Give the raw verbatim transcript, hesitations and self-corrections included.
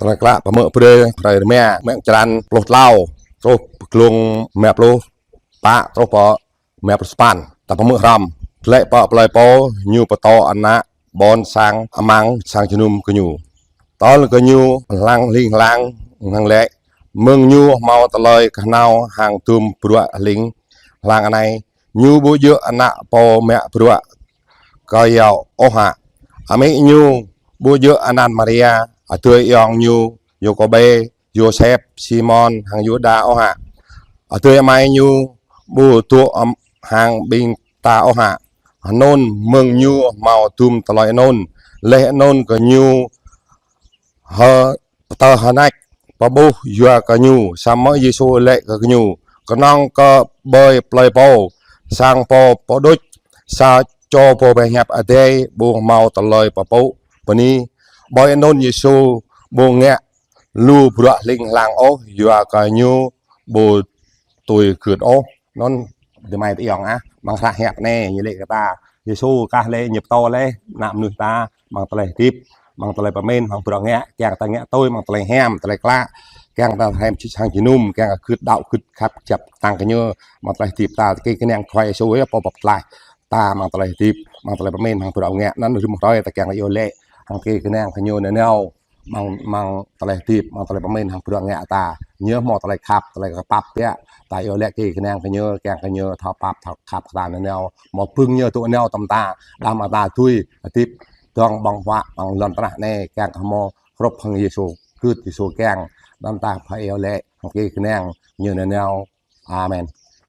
Tơlơi klă pơmơ̆ brơi, hrơi rơma, mơ̆ng črăn pluh klâo, truh pơ glông rơma pluh pă, truh pơ rơma pluh sapăn. Ta pơmơ̆ hrŏm. Glaĭ pơ plơi pô, ñu pơtô ană ƀôn sang amăng sang jơnum kơ ñu. Tơl kơ ñu hlang hling hlang, hăng laĭ: Mơ̆ng ñu hmâo tơlơi kơhnâo hăng dum bruă hling hlang anai, ñu ƀu djơ̆ ană pô mă bruă kơyâo ôh hă? Amĭ ñu ƀu djơ̆ anăn Maria, adơi ayŏng ñu Yakôbê, Yôsep, Simôn hăng Yuđa ôh hă? Adơi amai ñu ƀu dŏ hăng ƀing ta ôh hă? Anŭn mơ̆ng ñu hmâo dum tơlơi anŭn. Laih anŭn kơ ñu hơ pơtơ hơnač pơƀuh yua kơ ñu. Samơ̆ Yêsu laĭ kơ gơñu: Kơnơ̆ng kơ ƀơi plơi pô, sang pô pơđuč, sa čô pô pơhiăp Adai ƀu hmâo tơlơi pơpŭ bơni. Ƀơi anŭn Yêsu ƀu ngă lu bruă hling hlang ôh, yua kơ ñu ƀu tui gưt ôh. Anŭn adơi amai ayŏng ah, amăng hră hiăp anai ñu laĭ kơ ta, Yêsu kah laĭ ñu pơtô laih ană mơnuih ta amăng tơlơi hơdip, amăng tơlơi pơmĭn, amăng bruă ngă, kiăng ta ngă tui amăng tơlơi hiam, tơlơi klă, kiăng ta hiam čih hăng jơnum, kiăng gưt đaŏ, gưt khăp kjăp kơtang kơ ñu amăng tơlơi hơdip ta, kơ kơnang Khua Yêsu yơh pô pơklaih ta amăng tơlơi hơdip, amăng tơlơi pơmĭn, amăng bruă ngă. Anŭn rĭm hrơi ta kiăng ta iâu laĭ hăng kơ kơnang kơ ñu nanao, amăng, amăng tơlơi hơdip, amăng tơlơi pơmĭn hăng bruă ngă ta. Ñu hmâo tơlơi khăp, tơlơi khăp pap biă. Ta iâu laĭ kơ kơnang kơ ñu, kiăng kơ ñu thâo pap, thâo khăp kơ ta nanao. Hmâo pơ̆ng ñu tŭ nao tơm ta, đah mơ̆ ta tui hơdip dơ̆ng ƀơ̆ng huă amăng lŏn tơnah anai, kiăng kơ hmâo hrup hăng Yêsu, gưt Yêsu kiăng. Anŭn ta pha iâu laĭ hăng kơ kơnang ñu nanao. Amen.